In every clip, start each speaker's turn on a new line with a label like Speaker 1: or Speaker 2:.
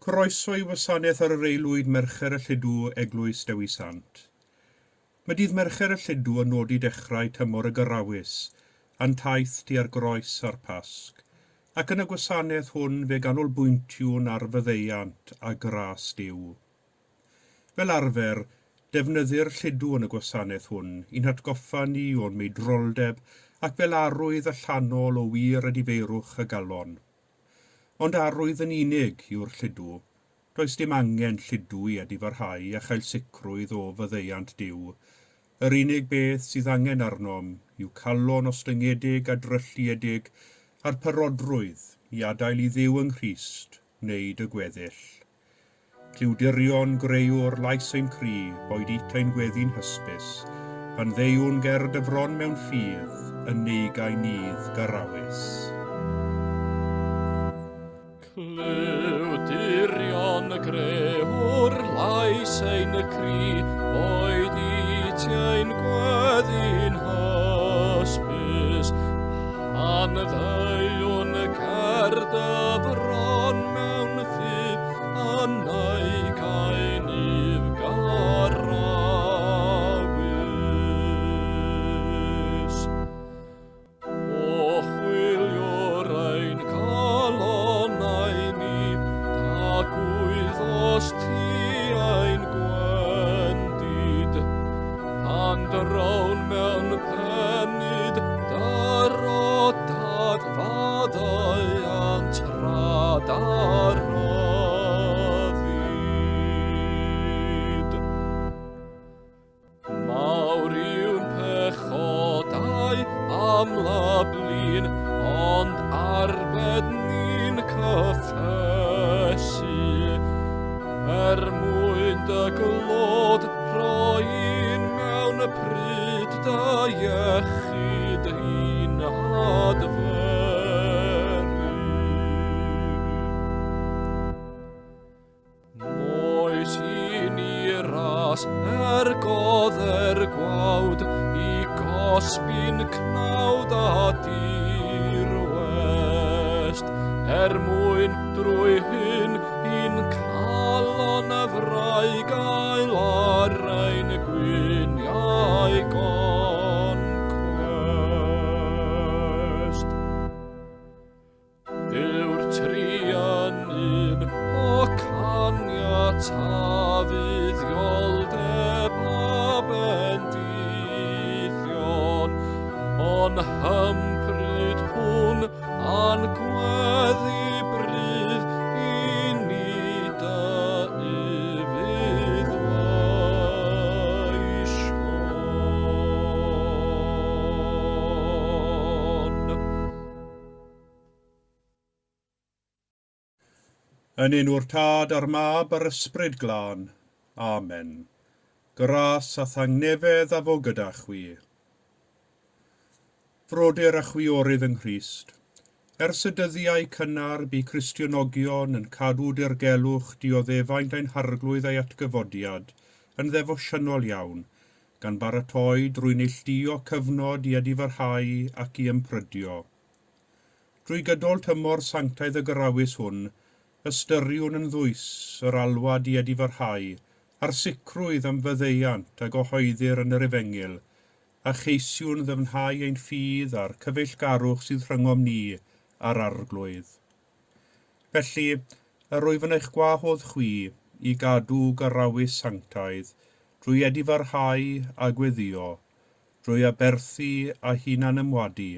Speaker 1: Croeso i wasanaeth ar yr Aelwyd Mercher y Lludw, Eglwys Dewi Sant. Mae dydd Mercher y Lludw yn nodi dechrau tymor y Garawys, a'n taith tua'r Groes a'r Pasg, ac yn y gwasanaeth hwn fe ganolbwyntiwn ar faddeuant a gras Duw. Fel arfer, defnyddir lludw yn y gwasanaeth hwn i'n hatgoffa ni o'n meidroldeb ac fel arwydd allanol o wir edifeirwch y galon. Ond arwydd yn unig yw'r lludw. Does dim angen lludw i edifarhau a chael sicrwydd o faddeuant Duw. Yr unig beth sydd angen arnom yw calon ostyngedig a drylliedig a'r parodrwydd i adael i Dduw yng Nghrist wneud y gweddill. Clyw dirion greuwr lais ein cri, boed it ein gweddi'n hysbys, pan ddeuwn ger dy fron mewn ffydd, yn neugain nydd garawys.
Speaker 2: Clyw dirion greuwr lais ein cri, boed it ein gweddi'n hysbys, pan ddeuwn ger dy fron mewn ffydd, yna gain if garawys. O chwiliwr ein calonnau ni, da gwyddos ti ein gwendid, pan drown mewn penyd, darodad faddeuant rhad a rhyddid. Mawr yw'n pechodau amla blin, ond arbed ni'n cyffesu. Er mwyn dy glod rhoi'n mewn y pryd dy iechyd i'n adferu. Moes i ni ras er godder gwawd i gosbi'n cnawd a dirwest, er mwyn drwy hyn i'n calon y frai gael ar ein gwyniau concwest. Yw'r tri yn un o caniata fuddioldeb a bendithion, o'n hympryd hwn a'n gweddi brudd i ni dy ufuddweision.
Speaker 1: Yn enw'r Tad a'r Mab a'r Ysbryd Glân. Amen. Gras a thangnefedd a fo gyda chwi. Frodyr a chwiorydd yng Nghrist, ers y dyddiau cynnar bu Cristionogion yn cadw dirgelwch dioddefaint ein Harglwydd a'i atgyfodiad yn ddefosiynol iawn, gan baratoi drwy neilltuo cyfnod i edifarhau ac i ymprydio. Drwy gydol tymor sanctaidd y Garawys hwn, ystyriwn yn ddwys yr alwad i edifarhau a'r sicrwydd am faddeuant a gyhoeddir yn yr Efengyl, a cheisiwn ddyfnhau ein ffydd a'r cyfeillgarwch sydd rhyngom ni a'r Arglwydd. Felly, yr wyf yn eich gwahodd chwi i gadw Garawys sanctaidd drwy edifarhau a gweddïo, drwy aberthu a hunanymwadu,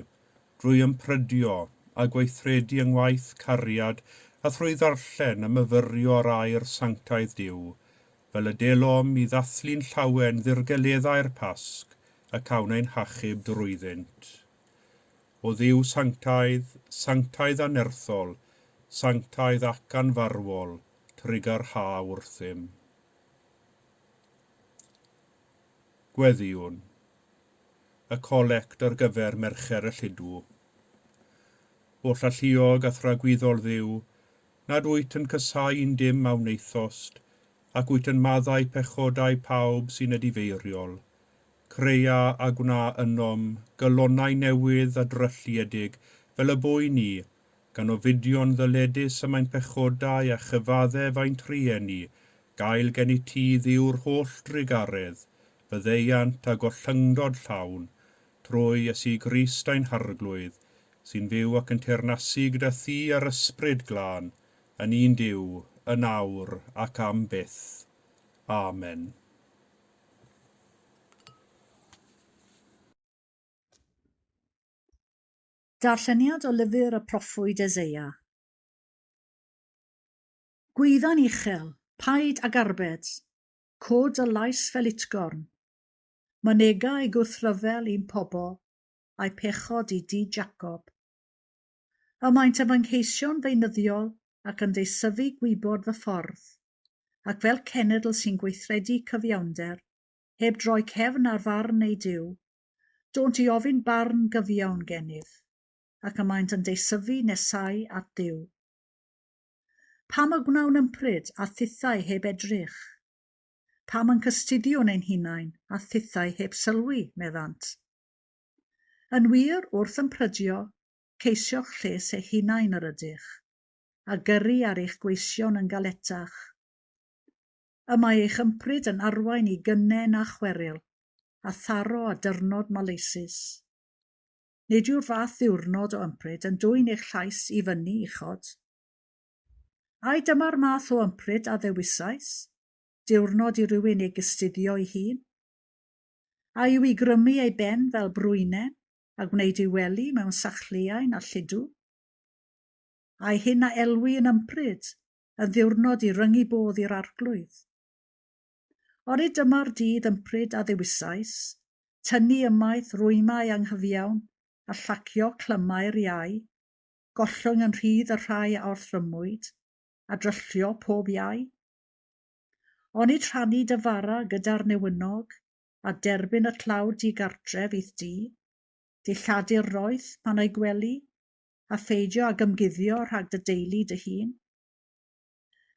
Speaker 1: drwy ymprydio a gweithredu yng ngwaith cariad a thrwy ddarllen a myfyrio ar air sanctaidd Duw, fel y delom i ddathlu'n llawen ddirgeleddau'r Pasg y cawn ein hachub drwyddynt. O Dduw sanctaidd, sanctaidd a nerthol, sanctaidd ac anfarwol, trugarha wrthym. Gweddïwn. Y colect ar gyfer Mercher y Lludw. Oll alluog a thragwyddol Dduw, nad wyt yn casáu un dim a wnaethost, ac wyt yn maddau pechodau pawb sy'n edifeiriol. Creia a gwna ynom galonnau newydd a drylliedig, fel y bo i ni, gan ofidio'n ddyledus am ein pechodau a chyfaddef ein trueni, gael gennyt ti Dduw'r holl drugaredd, faddeuant a gollyngdod llawn, trwy Iesu Grist ein Harglwydd, sy'n fyw ac yn teyrnasu gyda thi a'r Ysbryd Glân, yn un Duw, yn awr ac am byth. Amen.
Speaker 3: Darlleniad o lyfr y proffwyd Eseia. Gwaedda'n uchel, paid ag arbed, cod dy lais fel utgorn. Mynega ei gwrthryfel i'm pobl, a'i pechod i dŷ Jacob. Y maent yn fy ngheisio'n feunyddiol ac yn deisyfu gwybod fy ffordd, ac fel cenedl sy'n gweithredu cyfiawnder, heb droi cefn ar farn eu Duw, dônt i ofyn barn gyfiawn gennyf, ac y maent yn deisyfu nesau at Dduw. Pam y gwnawn ympryd a thithau heb edrych? Pam yn cystuddiwn ein hunain a thithau heb sylwi, meddant. Yn wir, wrth ymprydio, ceisio'ch lles eich hunain yr ydych, a gyrru ar eich gweision yn galetach. Y mae eich ympryd yn arwain i gynnen a chweryl, a tharo a dyrnod maleisus. Nid yw'r fath ddiwrnod o ympryd yn dwyn eich llais i fyny uchod. Ai dyma'r math o ympryd a ddewisais, diwrnod i rywun ei gystuddio'i hun? A yw i grymu ei ben fel brwynen a gwneud ei wely mewn sachliain a lludw? Ai hyn a elwi yn ympryd, yn ddiwrnod i ryngu bodd i'r Arglwydd? Onid dyma'r dydd ympryd a ddewisais, tynnu ymaith rwymau anghyfiawn a llacio clymau'r iau, gollwng yn rhydd y rhai a orthrymwyd, a dryllio pob iau? Onid rhannu dy fara gyda'r newynog, a derbyn y tlawd digartref i'th dŷ, dilladu'r roeth pan o'i gwely, a pheidio ag ymguddio rhag dy deulu dy hun?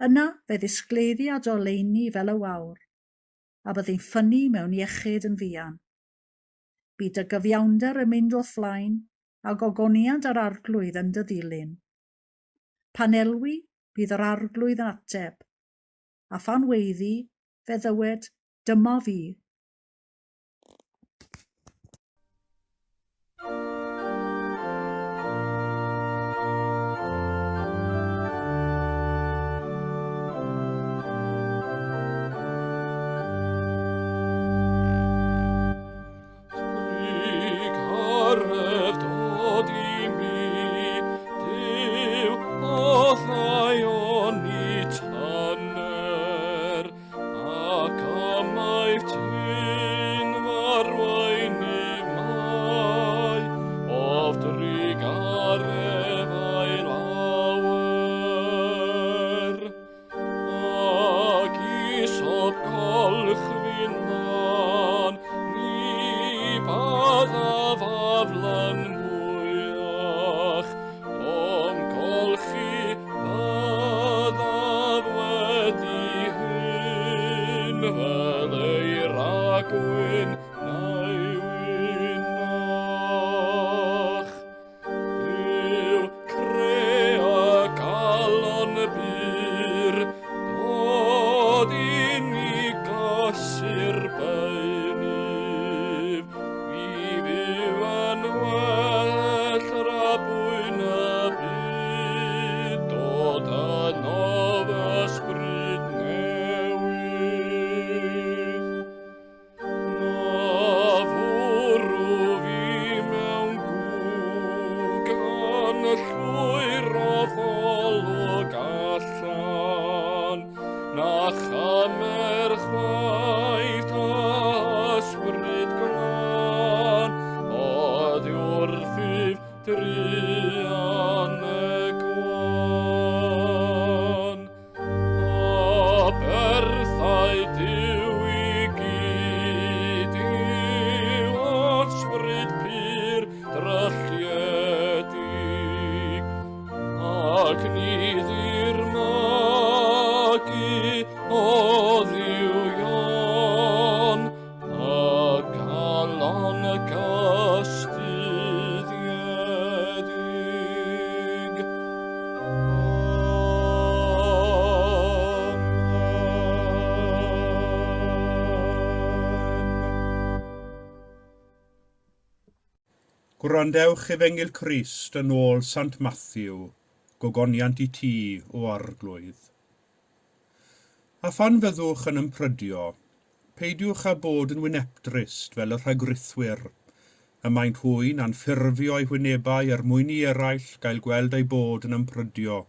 Speaker 3: Yna fe ddisgleiria dy oleuni fel y wawr, a byddi'n ffynnu mewn iechyd yn fuan. Bydd dy gyfiawnder yn mynd o'th flaen, a gogoniant yr Arglwydd yn dy ddilyn. Pan elwi, bydd yr Arglwydd yn ateb, a phan weiddi, fe ddywed, Dyma fi.
Speaker 2: Ac amaeth ti.
Speaker 1: Gwrandewch Efengyl Crist yn ôl Sant Mathew, gogoniant i ti, o Arglwydd. A phan fyddwch yn ymprydio, peidiwch â bod yn wynebdrist fel y rhagrithwyr. Y maent hwy'n anffurfio eu hwynebau er mwyn i eraill gael gweld eu bod yn ymprydio.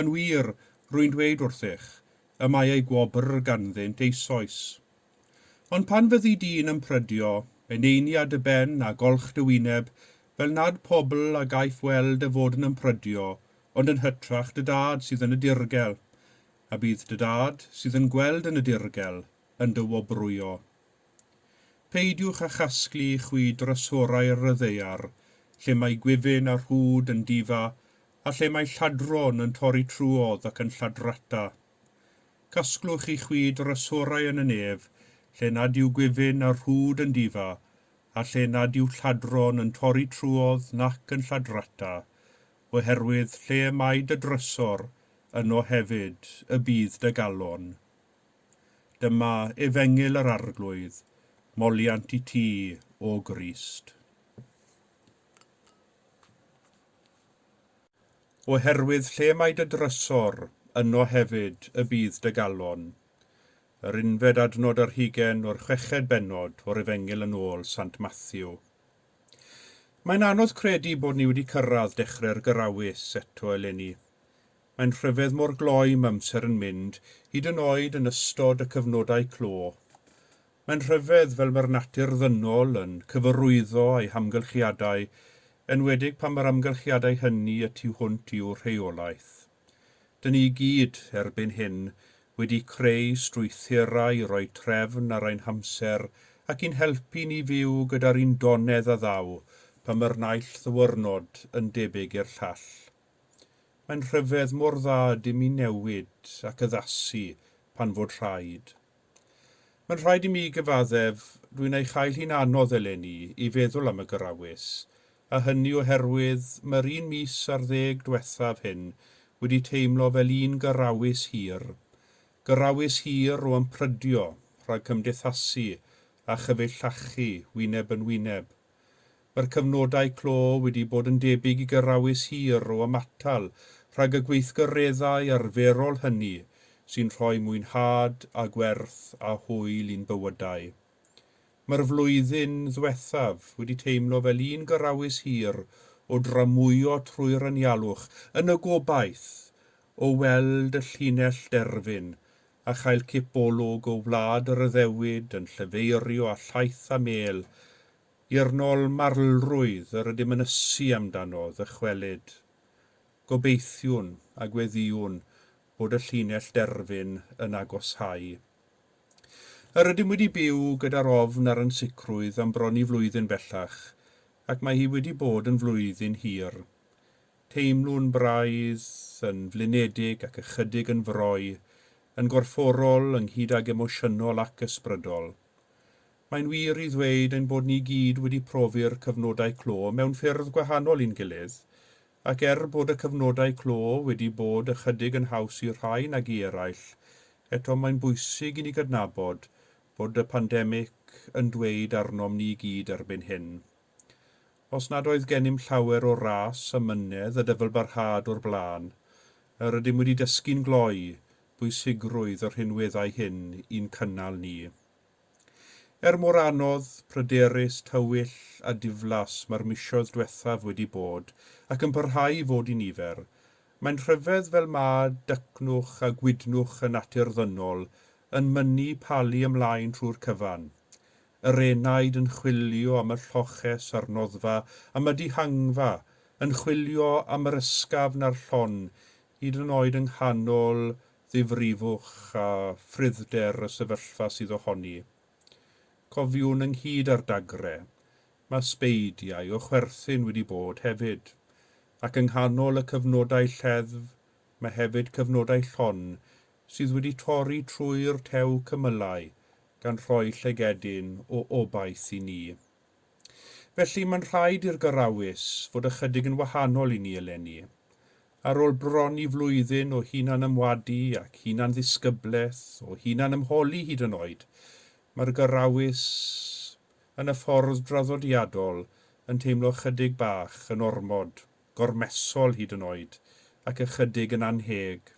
Speaker 1: Yn wir, rwy'n dweud wrthych, y mae eu gwobr ganddynt eisoes. Ond pan fyddi di'n ymprydio, eneinia dy ben a golch dy wyneb, fel nad pobl a gaiff weld dy fod yn ymprydio, ond yn hytrach dy dad sydd yn y dirgel, a bydd dy dad, sydd yn gweld yn y dirgel, yn dy wobrwyo. Peidiwch â chasglu i chwi drysorau ar y ddaear, lle mae gwyfyn a rhwd yn difa, a lle mae lladron yn torri trwodd ac yn lladrata. Casglwch i chwi drysorau yn y nef, lle nad yw gwyfyn a rhwd yn difa, a lle nad yw lladron yn torri trwodd nac yn lladrata, oherwydd lle y mae dy drysor, yno hefyd y bydd dy galon. Dyma Efengyl yr Arglwydd, moliant i ti, O Grist. Oherwydd lle mae dy drysor, yno hefyd y bydd dy galon. Yr unfed adnod ar hugain o'r chweched bennod o'r Efengyl yn ôl Sant Mathew. Mae'n anodd credu bod ni wedi cyrraedd dechrau'r Gyrawys eto eleni. Mae'n rhyfedd mor gloi mae amser yn mynd, hyd yn oed yn ystod y cyfnodau clo. Mae'n rhyfedd fel mae'r natur ddynol yn cyfarwyddo â'i hamgylchiadau, enwedig pan mae'r amgylchiadau hynny y tu hwnt i'w rheolaeth. Dyn ni i gyd, erbyn hyn, wedi creu strwythurau i roi trefn ar ein hamser ac i'n helpu ni fyw gyda'r undonedd a ddaw pan mae'r naill ddiwrnod yn debyg i'r llall. Mae'n rhyfedd mor dda ydym i newid ac addasu pan fod rhaid. Mae'n rhaid i mi gyfaddef, dwi'n ei chael hi'n anodd eleni i feddwl am y Gyrawys, a hynny oherwydd mae'r un mis ar ddeg dwethaf hyn wedi teimlo fel un Gyrawys hir. Gyrawys hir o ymprydio rhag cymdeithasu a chyfeillachu wyneb yn wyneb. Mae'r cyfnodau clo wedi bod yn debyg i gyrawys hir o ymatal rhag y gweithgareddau arferol hynny sy'n rhoi mwynhad a gwerth a hwyl i'n bywydau. Mae'r flwyddyn ddwethaf wedi teimlo fel un gyrawys hir o dramwyo trwy'r anialwch yn y gobaith o weld y llinell derfyn a chael cipolwg o wlad yr addewid yn llefeirio â llaeth a mêl I'r nol marlrwydd yr ydym yn ysu amdano ddychwelyd. Gobeithiwn a gweddïwn bod y llinell derfyn yn agoshau. Yr ydym wedi byw gyda'r ofn a'r ansicrwydd am bron i flwyddyn bellach, ac mae hi wedi bod yn flwyddyn hir. Teimlwn braidd yn flinedig ac ychydig yn froi, yn gorfforol ynghyd ag emosiynol ac ysbrydol. Mae'n wir i ddweud ein bod ni gyd wedi profi'r cyfnodau clo mewn ffyrdd gwahanol i'n gilydd, ac er bod y cyfnodau clo wedi bod ychydig yn haws i rhai nag i eraill, eto mae'n bwysig i ni gydnabod bod y pandemig yn dweud arnom ni i gyd erbyn hyn. Os nad oedd gennym llawer o ras, amynedd a dyfalbarhad o'r blaen, yr ydym wedi dysgu'n gloi bwysigrwydd y rhinweddau hyn i'n cynnal ni. Er mor anodd, pryderus, tywyll a diflas mae'r misoedd dwethaf wedi bod, ac yn parhau i fod i nifer, mae'n rhyfedd fel mae dycnwch a gwydnwch y natur ddynol yn mynnu palu ymlaen trwy'r cyfan. Yr enaid yn chwilio am y lloches a'r noddfa, am y dihangfa, yn chwilio am yr ysgafn a'r llon, hyd yn oed yng nghanol ddifrifwch a phrudd-der y sefyllfa sydd ohoni. Cofiwn ynghyd â'r dagre, mae sbeidiau o chwerthin wedi bod hefyd, ac yng nghanol y cyfnodau lleddf mae hefyd cyfnodau llon sydd wedi torri trwy'r tew cymylau gan rhoi llygedyn o obaith i ni. Felly, mae'n rhaid i'r Gyrawys fod ychydig yn wahanol i ni eleni. Ar ôl bron i flwyddyn o hunan-ymwadu ac hunan-ddisgyblaeth, o hunan-ymholi hyd yn oed, mae'r Gyrawys yn y ffordd draddodiadol yn teimlo chydig bach yn ormod, gormesol hyd yn oed, ac ychydig yn annheg.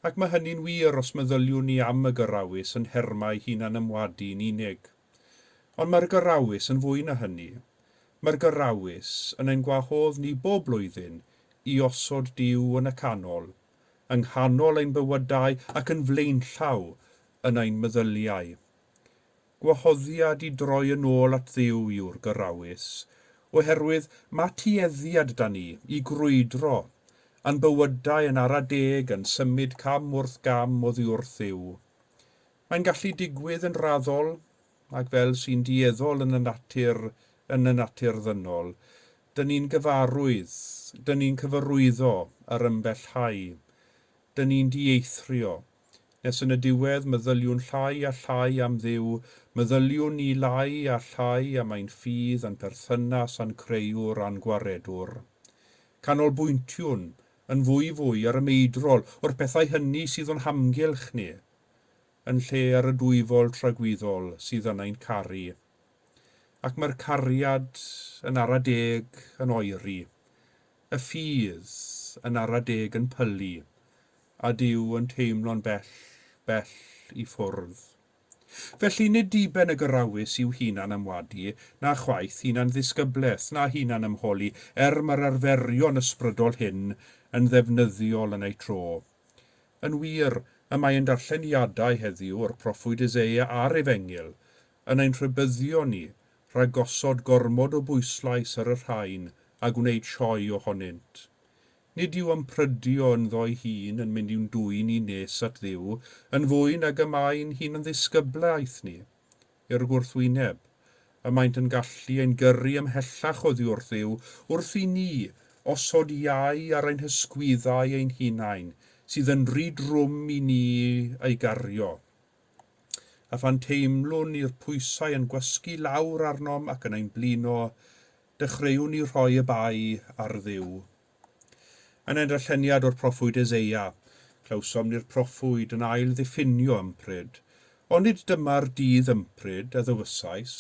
Speaker 1: Ac mae hynny'n wir os meddyliwn ni am y gyrawys yn nhermau hunan-ymwadu'n unig. Ond mae'r gyrawys yn fwy na hynny. Mae'r gyrawys yn ein gwahodd ni bob blwyddyn i osod Duw yn y canol, yng nghanol ein bywydau ac yn flaenllaw yn ein meddyliau. Gwahoddiad i droi yn ôl at Dduw yw'r gyrawys, oherwydd mae tueddiad 'da ni i grwydro, a'n bywydau yn ara deg yn symud cam wrth gam oddi wrth Dduw. Mae'n gallu digwydd yn raddol, ac fel sy'n dueddol yn y natur yn y natur ddynol, dyn ni'n gyfarwydd, dyn ni'n cyfarwyddo ar ymbellhau, dyn ni'n dieithrio, Nes yn y diwedd meddyliwn llai a llai am Dduw, meddyliwn ni lai a llai am ein ffydd a'n perthynas â'n Creuwr a'n Gwaredwr. Canolbwyntiwn yn fwyfwy ar y meidrol o'r pethau hynny sydd o'n hamgylch ni, yn lle ar y dwyfol tragwyddol sydd yn ein caru. Ac mae'r cariad yn ara deg yn oeri, y ffydd yn ara deg yn pylu, a Duw yn teimlo'n bell, bell i ffwrdd. Felly, nid diben y gyrawys yw hunan ymwadu, na chwaith hunan ddisgyblaeth, na hunan ymholi, er mae'r arferion ysbrydol hyn yn ddefnyddiol yn eu tro. Yn wir, y mae ein darlleniadau heddiw o'r proffwyd Eseia a'r Efengyl yn ein rhybuddio ni rhag gosod gormod o bwyslais ar y rhain a gwneud sioe ohonynt. Nid yw ymprydio ynddo'i hun yn mynd i'n dwyn ni nes at Dduw yn fwy nag y mae'n hunanddisgyblaeth ni. I'r gwrthwyneb, y maent yn gallu ein gyrru ymhellach oddi wrth Dduw wrth i ni osod iau ar ein hysgwyddau ein hunain sydd yn rhy drwm i ni ei gario. A phan teimlwn ni'r pwysau yn gwasgu lawr arnom ac yn ein blino, dechreuwn ni rhoi y bai ar Dduw. Yn ein darlleniad o'r proffwyd Eseia, clywsom ni'r proffwyd yn ail ddiffinio ympryd. Onid dyma'r dydd ympryd a ddywysais,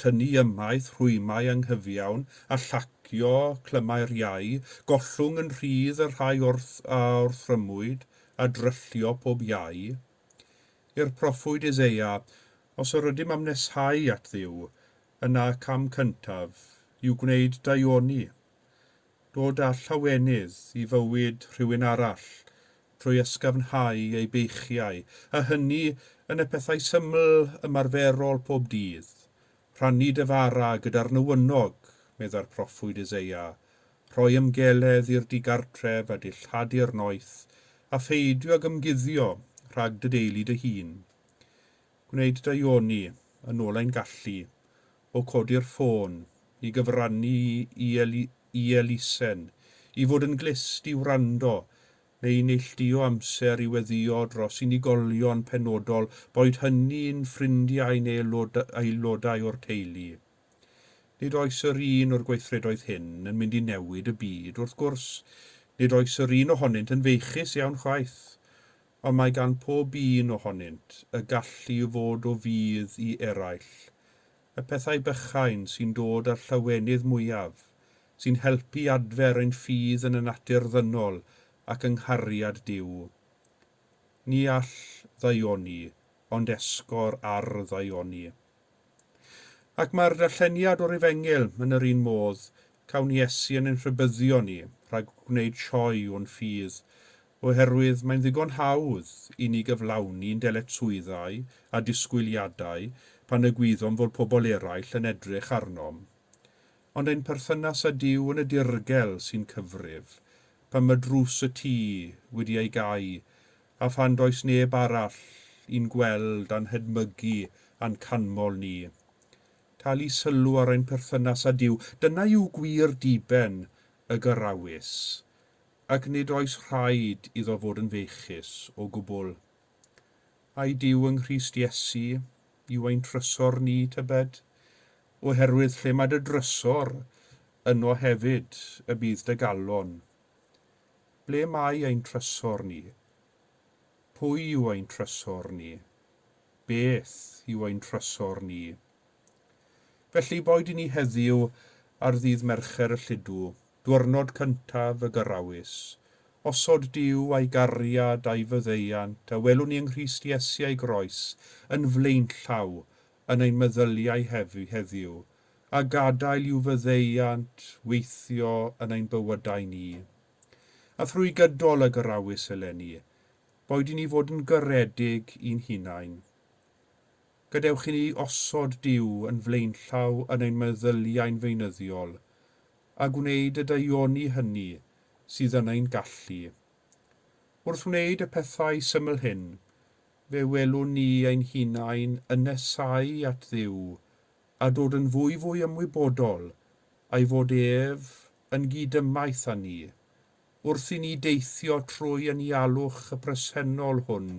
Speaker 1: tynnu ymaith rhwymau anghyfiawn, a llacio clymau'r iau, gollwng yn rhydd y rhai wrth a orthrymwyd, a dryllio pob iau? I'r proffwyd Eseia, os yr ydym am neshau at Dduw, yna y cam cyntaf yw gwneud daioni. Dod â llawenydd i fywyd rhywun arall trwy ysgafnhau ei beichiau, a hynny yn y pethau syml ymarferol pob dydd. Rhannu dy fara gyda'r newynog, meddai'r proffwyd Eseia, rhoi ymgeledd i'r digartref a dilladu'r noeth, a pheidio ag ymguddio rhag dy deulu dy hun. Gwneud daioni yn ôl ein gallu, o codi'r ffôn, i gyfrannu i i elusen, i fod yn glust i wrando, neu i neilltuo amser i weddïo dros unigolion penodol, boed hynny'n ffrindiau neu aelodau o'r teulu. Nid oes yr un o'r gweithredoedd hyn yn mynd i newid y byd, wrth gwrs. Nid oes yr un ohonynt yn feichus iawn chwaith. Ond mae gan pob un ohonynt y gallu i fod o fudd i eraill. Y pethau bychain sy'n dod â'r llawenydd mwyaf, sy'n helpu i adfer ein ffydd yn y natur ddynol ac yng nghariad Duw. Ni all ddaioni ond esgor ar ddaioni. Ac mae'r darlleniad o'r Efengyl yn yr un modd, cawn Iesu yn ein rhybuddio ni rhag gwneud sioe o'n ffydd, oherwydd mae'n ddigon hawdd i ni gyflawni'n dyletswyddau a disgwyliadau pan y gwyddom fod pobl eraill yn edrych arnom. Ond ein perthynas â Duw yn y dirgel sy'n cyfrif, pan mae drws y tŷ wedi ei gau, a phan does neb arall i'n gweld a'n hedmygu a'n canmol ni. Talu sylw ar ein perthynas â Duw, dyna yw gwir diben y gyrawys, ac nid oes rhaid iddo fod yn feichus o gwbl. Ai Duw yng Nghrist Iesu yw ein trysor ni, tybed? Oherwydd lle mae dy drysor, yno hefyd y bydd dy galon. Ble mae ein trysor ni? Pwy yw ein trysor ni? Beth yw ein trysor ni? Felly, boed i ni heddiw ar ddydd Mercher y Lludw, dwyrnod cyntaf y Gyrawys. Osod Duw a'i gariad a'i faddeuant a welwn ni yng Nghrist Iesu a'i groes yn flaenllaw yn ein meddyliau heddiw, a gadael i'w faddeuant weithio yn ein bywydau ni. A thrwy gydol y Gyrawys eleni, boed i ni fod yn garedig i'n hunain. Gadewch i ni osod Duw yn flaenllaw yn ein meddyliau'n feunyddiol, a gwneud y daioni hynny sydd yn ein gallu. Wrth wneud y pethau syml hyn, fe welwn ni ein hunain yn nesáu at Dduw a dod yn fwyfwy ymwybodol a'i fod ef yn gydymaith â ni, wrth i ni deithio trwy anialwch y presennol hwn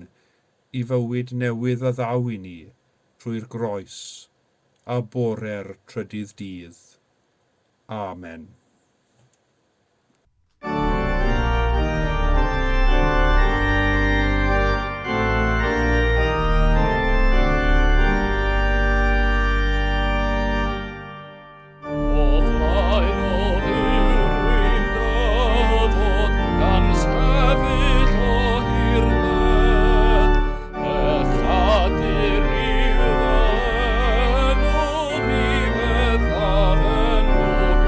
Speaker 1: i fywyd newydd a ddaw i ni trwy'r groes a bore'r trydydd dydd. Amen.
Speaker 2: O flaen o Dduw rwy'n dyfod, gan sefyll o hir medd, Pechadur yw fy enw, mi feddaf enw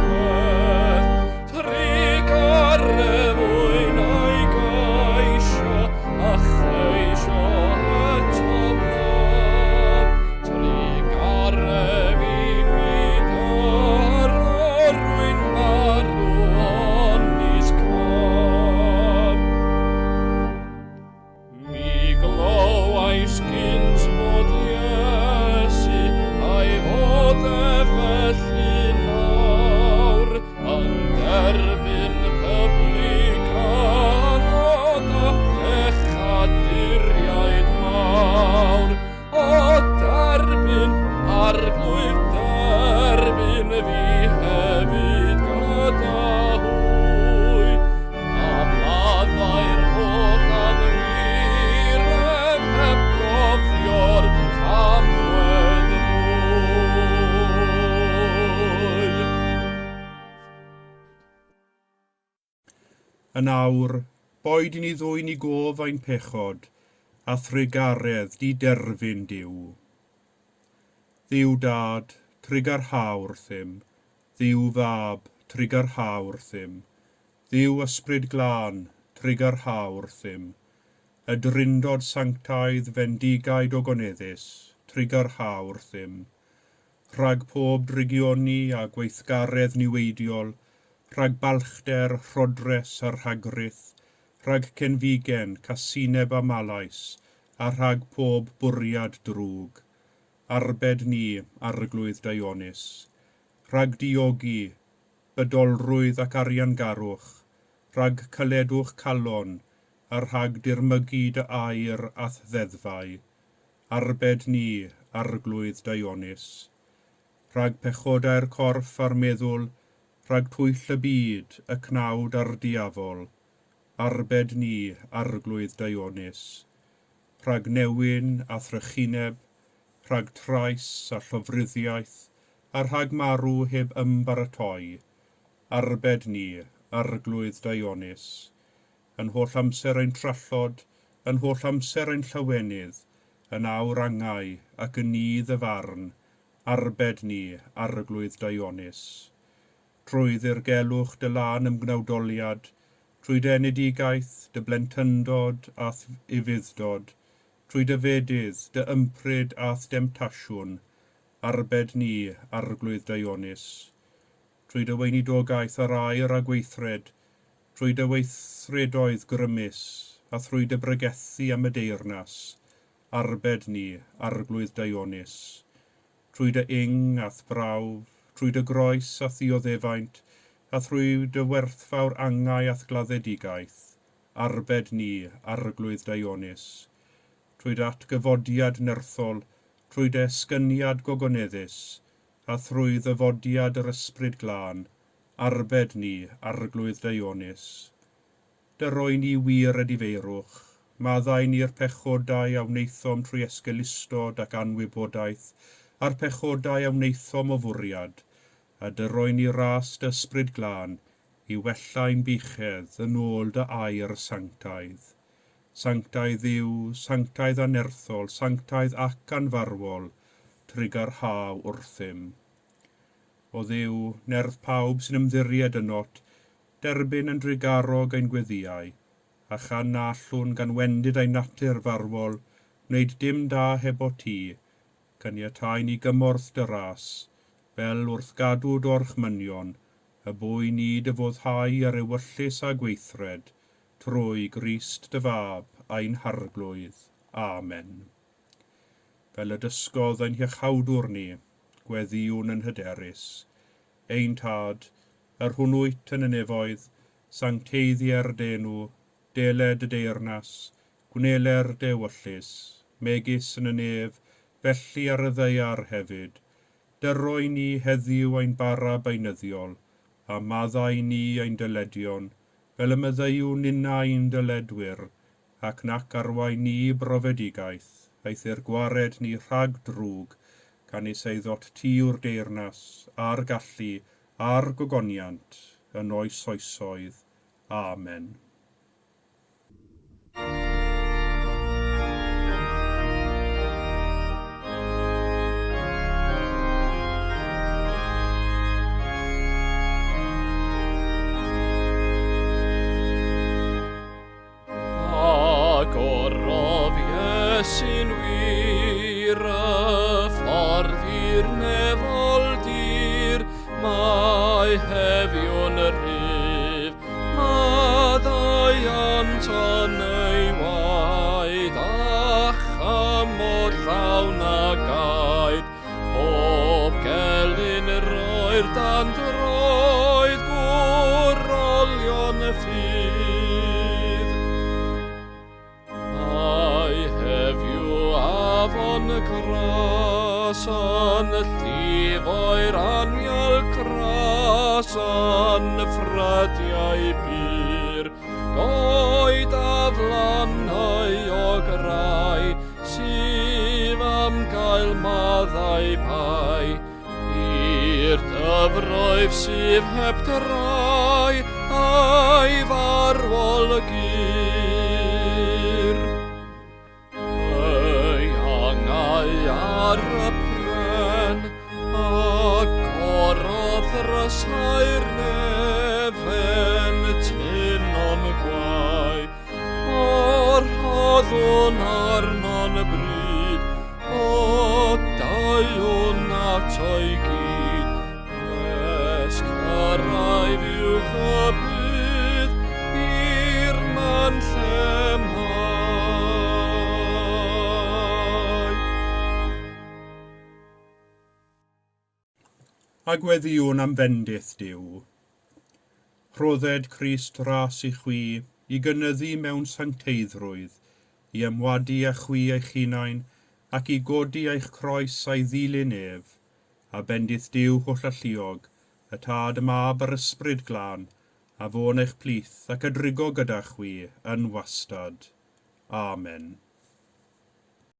Speaker 2: gwell. Trugaredd fwyn a'i geisio, a cheisio eto wnaf. Trugaredd i mi daro, rwy'n marw onis caf. Mi glywais gynt fod Iesu, a'i fod ef felly nawr, yn derbyn publicanod a phechaduriaid mawr. O derbyn, Arglwydd, derbyn fi hefyd gyda hwy, a maddau'r holl anwiredd heb gofio'r camwedd mwy.
Speaker 1: Yn awr, boed i ni ddwyn i gof ein pechod, a thrugaredd diderfyn Duw. Dduw Dad, trugarha wrthym. Dduw Fab, trugarha wrthym. Dduw Ysbryd Glân, trugarha wrthym. Y Drindod Sanctaidd fendigaid ogoneddus, trugarha wrthym. Rhag pob drygioni a gweithgaredd niweidiol, rhag balchder, rhodres a rhagrith, rhag cenfigen, casineb a malais, a rhag pob bwriad drwg. Arbed ni, Arglwydd daionus. Rhag diogi, bydolrwydd ac ariangarwch, rhag caledwch calon, a rhag dirmygu dy air a'th ddeddfau. Arbed ni, Arglwydd daionus. Rhag pechodau'r corff a'r meddwl, rhag twyll y byd, y cnawd a'r diafol. Arbed ni, Arglwydd daionus. Rhag newyn a thrychineb, rhag trais a llofruddiaeth, a rhag marw heb ymbaratoi. Arbed ni, Arglwydd daionus. Yn holl amser ein trallod, yn holl amser ein llawenydd, yn awr angau ac yn nydd y farn, arbed ni, Arglwydd daionus. Trwy ddirgelwch dy lân ymgnawdoliad, trwy dy enedigaeth, dy blentyndod a'th ufudd-dod, trwy dy fedydd, dy ympryd a'th demtasiwn, arbed ni, Arglwydd daionus. Trwy dy weinidogaeth ar air a gweithred, trwy dy weithredoedd grymus, a thrwy dy bregethu am y deyrnas, arbed ni, Arglwydd daionus. Trwy dy ing a'th brawf, trwy dy groes a'th ddioddefaint, a thrwy dy werthfawr angau a'th gladdedigaeth, arbed ni, Arglwydd daionus. Trwy dy atgyfodiad nerthol, trwy dy esgyniad gogoneddus, a thrwy ddyfodiad yr Ysbryd Glân, arbed ni, Arglwydd daionus. Dy roi ni wir edifeirwch, maddau ni'r pechodau a wnaethom trwy esgeulustod ac anwybodaeth, a'r pechodau a wnaethom o fwriad, a dyroi ni ras dy Ysbryd Glân i wella ein buchedd yn ôl dy air sanctaidd. Sanctaidd Dduw, sanctaidd anerthol, sanctaidd ac anfarwol, trugarha wrthym. O Dduw, nerth pawb sy'n ymddiried ynot, derbyn yn drugarog ein gweddïau, a chan na allwn gan wendid ein natur farwol wneud dim da hebot ti, caniatâi ni gymorth dy ras, fel wrth gadw d'orchmynion, y bu i ni dy foddhau ar ewyllys a gweithred, trwy Grist dy Fab, ein Harglwydd. Amen. Fel y dysgodd ein Hiachawdwr ni, gweddïwn yn hyderus. Ein Tad, yr hwn wyt yn y nefoedd, sancteiddier d'enw, deled dy deyrnas, gwneler dy ewyllys, megis yn y nef, felly ar y ddaear hefyd. Dyroi ni heddiw ein bara beunyddiol, a maddau ni ein dyledion, fel y maddeuwn ninnau i'n dyledwyr, ac nac arwain ni i brofedigaeth, eithr gwared ni rhag drwg, canys eiddot ti yw'r deyrnas, a'r gallu, a'r gogoniant, yn oes oesoedd. Amen.
Speaker 2: Agorodd Iesu'n wir y ffordd i'r nefol dir, mae heddiw'n rhydd, maddeuant yn ei waed, a chamod llawn a gaed, pob gelyn roi'r dan droed gwr olion y ffydd. Ai heddiw afon gras yn llifo'r anial cras yn ffrydiau bur, goed aflannau o grai sydd am gael maddau pai, i'r dyfroedd sydd heb drai a'i farwol gyr. Ei angau ar y pren, agorodd ddrysau'r nefen tunon gwae, o rhoddwn arno'n bryd, o dauwn ato'i gyd, nes cyrraedd uwch y byd i'r man lle mae.
Speaker 1: A gweddïwn am fendith Duw. Rhodded Crist ras i chwi, i gynyddu mewn sancteiddrwydd, i ymwadu â chwi eich hunain, ac i godi eich croes a'i ddilyn ef, a bendith Duw hollalluog, y Tad, y Mab a'r Ysbryd Glân, a fo'n eich plith ac a drigo gyda chwi yn wastad. Amen.